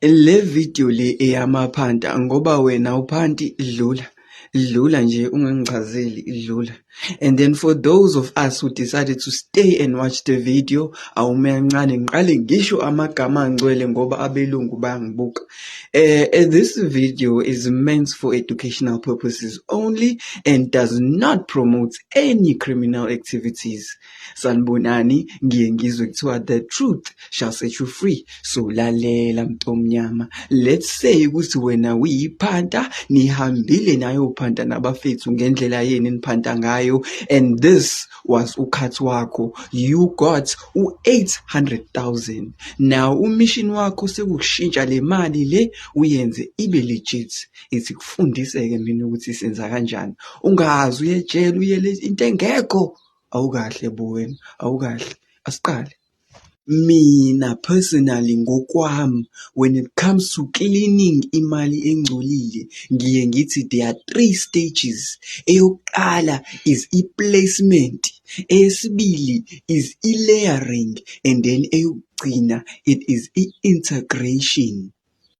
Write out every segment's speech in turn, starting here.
Le video le eyamaphanta ngoba wena uphanti dlula, dlula nje ungangichazeli dlula. And then for those of us who decided to stay and watch the video, awume kancane ngiqale ngisho amagama angcwele ngoba abelungu bayangibuka. This video is meant for educational purposes only and does not promote any criminal activities. Sanibonani, ngiye ngizwe kuthiwa the truth shall set you free. So lalela mntomnyama. Let's say ukuthi wena uyiphanta, nihambile nayophanta nabafethu ngendlela yenu eniphanta ngayo and this was u-cut wakho. You got u-800,000. Now u-mission wakho sekukushintsha le mali le uyenze ibe legit. Ithi kufundise-ke mina ukuthi senza kanjani. Ungaze uyejele uyele into engekho. Awukahle bo wena, awukahle. Asiqale. Mina personally ngokwami, when it comes to cleaning imali engcolile, ngiye ngithi there are three stages. Eyokuqala is i-placement, eyesibili is i-layering and then eyokugcina it is i-integration.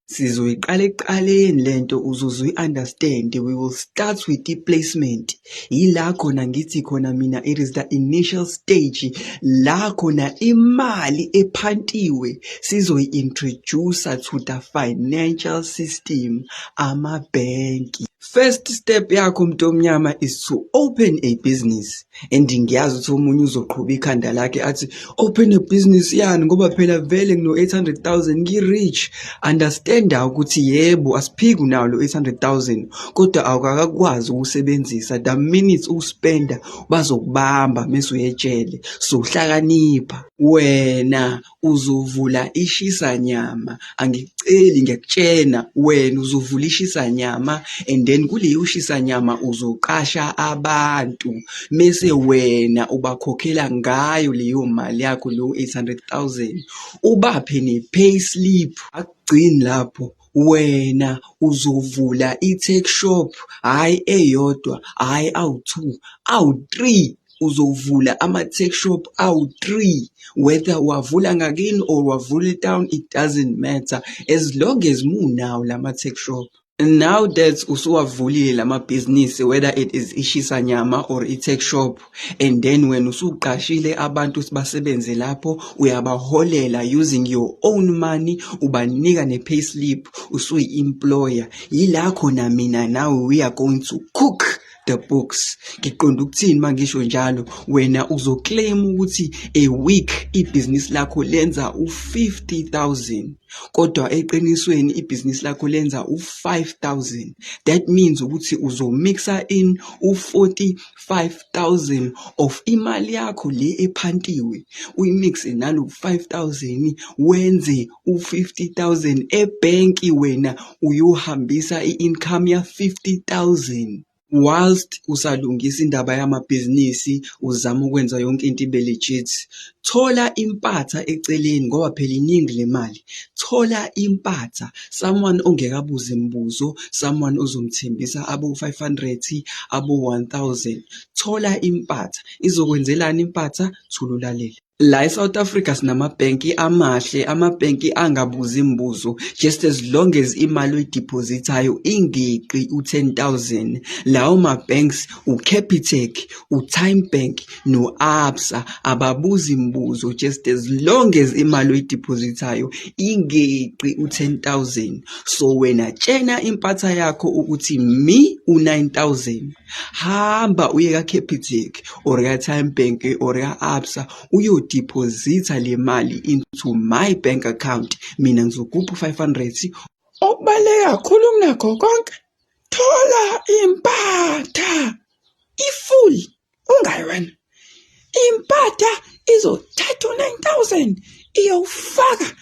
Sizoyiqala ekuqaleni lento uzoze uyi-understand. We will start with i-placement. Yila khona ngithi khona mina it is the initial stage la khona imali ephantiwe sizoyi-introduce to the financial system, amabhenki. First step yakho mntomnyama is to open a business. And ngiyazi ukuthi omunye uzoqhuba ikhanda lakhe athi open a business yani ngoba phela vele ngino 800,000 ngi-rich. Understand-a ukuthi yebo asiphiki unawo lo 800,000 kodwa awukakwazi ukusebenzisa the minute uspenda bazokubamba mese uyejele. So hlakanipha. Wena uzovula ishisanyama, angikuceli ngiyakutshena wena uzovula ishisanyama and then kuleyo shisanyama uzoqasha abantu mese wena ubakhokhela ngayo leyo mali yakho leyo 800,000 ubaphe ne-payslip. Akugcini lapho, wena uzovula i-tuck shop, hhayi eyodwa, hhayi awu-two, awu-three. Uzovula ama-tuck shop awu-three, whether uwavula ngakini or uwavula e-town, it doesn't matter as long as munawo lama-tuck shop. Now that usuwavulile lamabhizinisi, whether it is ishisanyama or i-tuck shop, and then wena usuqashile abantu ukuthi basebenze lapho, uyabaholela using your own money, ubanika ne-payslip, usuyi-employer. Yila khona mina nawe we are going to cook the books. Ngiqonda ukuthini uma ngisho njalo? Wena uzo-claim ukuthi a week ibhizinisi lakho lenza u-50,000 kodwa eqinisweni ibhizinisi lakho lenza u-5,000. That means ukuthi uzomixa in u-45,000 of imali yakho le ephantiwe, uyimixe nalo 5,000 wenze u-50,000 ebhenki wena uyohambisa i-income ya-50,000. Whilst usalungisa indaba yamabhizinisi uzama ukwenza yonke into ibe legit, thola impatha eceleni ngoba phela iningi le mali. Thola impatha, someone ongeke abuze mibuzo, someone ozomthembisa abo-500, abo-1,000. Thola impatha, izokwenzelani impatha? Thula ulalele. La e-South Africa sinamabhenki amahle, amabhenki angabuzi imibuzo just as long as imali oyidiphozithayo ingeqi u-10,000. Lawo ma-banks u-Capitec, u-TymeBank no-Absa ababuzi mibuzo just as long as imali oyidiphozithayo ingeqi u-10,000. So wena tshena impatha yakho ukuthi mi u-9,000, hamba uye ka-Capitec or ka-TymeBank or ka-Absa uyodiphozitha le mali into my bank account, mina ngizokupha u-500. Okubaluleke kakhulu kunakho konke, thola impatha i-full, ungayi wena. Impatha izothatha u-9,000 iyowufaka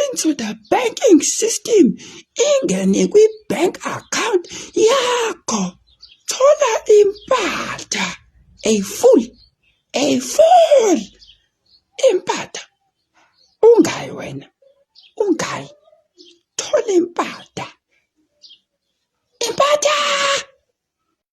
into the banking system, ingene kwi-bank account yakho. Thola impatha a full, a full impatha. Ungayi wena, ungayi. Thola impatha. Impatha!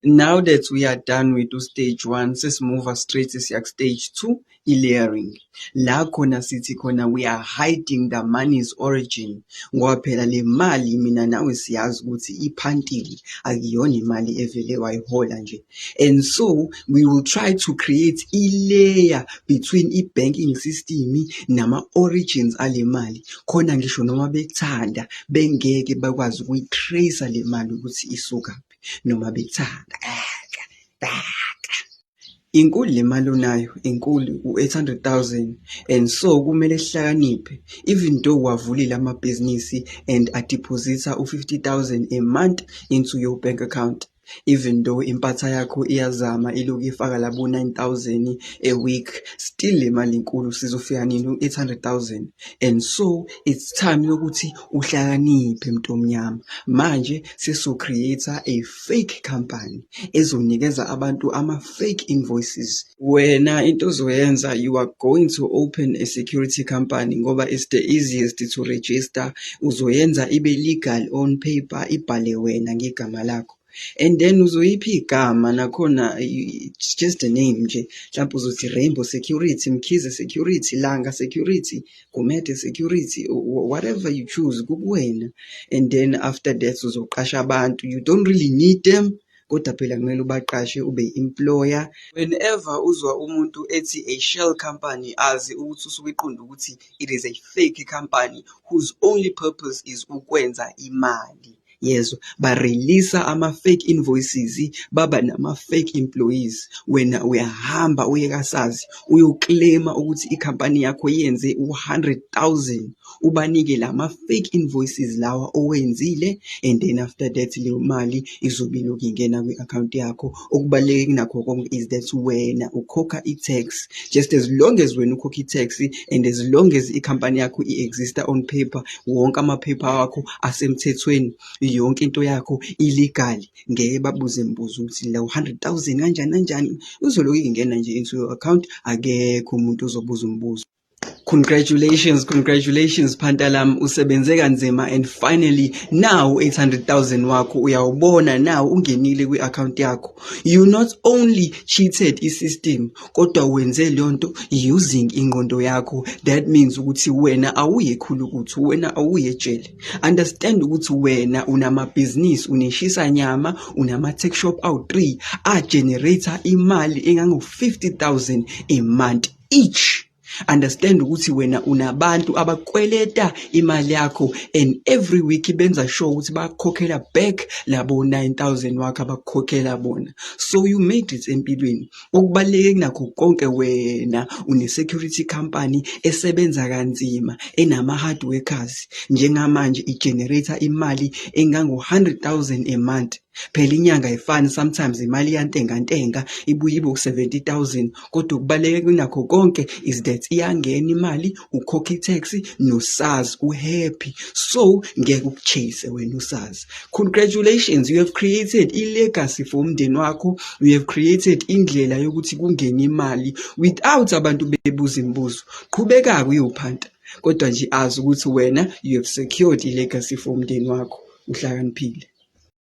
Now that we are done with u-stage one, sesimuva straight siya ku-stage two, i-layering. La khona sithi khona we are hiding the money's origin, ngoba phela le mali mina nawe siyazi ukuthi iphantile, akuyona imali evele wayihola nje. And so we will try to create i-layer between i-banking system nama-origins ale mali, khona ngisho noma bekuthanda bengeke bakwazi ukuyi-trace-a le mali ukuthi isukaphi noma bekuthanda. Inkulu le mali onayo, inkulu u-800,000 and so kumele sihlakaniphe. Even though uwavulile amabhizinisi and adiphozitha u-50,000 a month into your bank account. Even though impatha yakho iyazama ilokhu ifaka labo 9,000 a week, still le mali inkulu, sizofika nini u-800,000? And so it's time yokuthi uhlakaniphe, mntomnyama. Manje seso-create-a a fake company ezonikeza abantu ama-fake invoices. Wena into ozoyenza, you are going to open a security company ngoba it's the easiest to register. Uzoyenza ibe legal on paper, ibhale wena ngegama lakho. And then uzoyipha igama nakhona, it's just a name nje. Mhlampe uzothi Rainbow Security, Mkhize Security, Langa Security, Gumede Security, whatever you choose, kukuwena. And then after that uzoqasha abantu. You don't really need them, kodwa phela kumele ubaqashe, ube i-employer. Whenever uzwa umuntu ethi a shell company, azi ukuthi usuke eqonde ukuthi it is a fake company whose only purpose is ukwenza imali. Yezwa, ba-release-a ama-fake invoices, baba nama-fake employees. Wena uyahamba uye kaSARS uyo-claim-a ukuthi ikhampani yakho yenze u-100,000, ubanike lama-fake invoices lawa owenzile, and then after that leyo mali izobe ilokhu ingena kwi-akhawunti yakho. Okubaluleke kunakho konke is that wena ukhokha i-tax. Just as long as wena ukhokha i-tax and as long as ikhampani yakho i-exist-a on paper, wonke amaphepha wakho asemthethweni, yonke into yakho i-legal, ngeke babuze mbuzo ukuthi lo 100,000 kanjani kanjani, uzolokhu ingena nje into your account, akekho umuntu ozobuza umbuzo. Congratulations, congratulations, Phantalam, usebenze kanzima and finally now 800,000 wakho uyawubona now ungenile kwi-account yakho. You not only cheated i-system, kodwa wenze leyo nto using ingqondo yakho. That means ukuthi wena awuye ukuthi wena awuye ejele. Understand ukuthi wena unamabhizinisi, uneshisa nyama, unama-tuck shop awu-3 a-generate imali engango-50,000 a month each. Understand ukuthi wena unabantu abakweleta imali yakho and every week benza sure ukuthi bakukhokhela back labo 9000 wakho abakukhokhela bona. So you made it empilweni. Okubaluleke kunakho konke, wena une-security company esebenza kanzima, enama-hard workers. Njengamanje i-generate imali engango-100,000 a month. Phela inyanga ayifani, sometimes imali iyantengantenga ibuye ibe u-70,000, kodwa okubaluleke kunakho konke is that iyangena imali, ukhokha i-tax no-SARS u-happy, so ngeke uku-chase wena uSARS. Congratulations, you have created i-legacy for umndeni wakho, you have created indlela yokuthi kungene imali without abantu bebuza imibuzo. Qhubeka-ke uyophanta, kodwa nje azi ukuthi wena you have secured i-legacy for umndeni wakho, uhlakaniphile.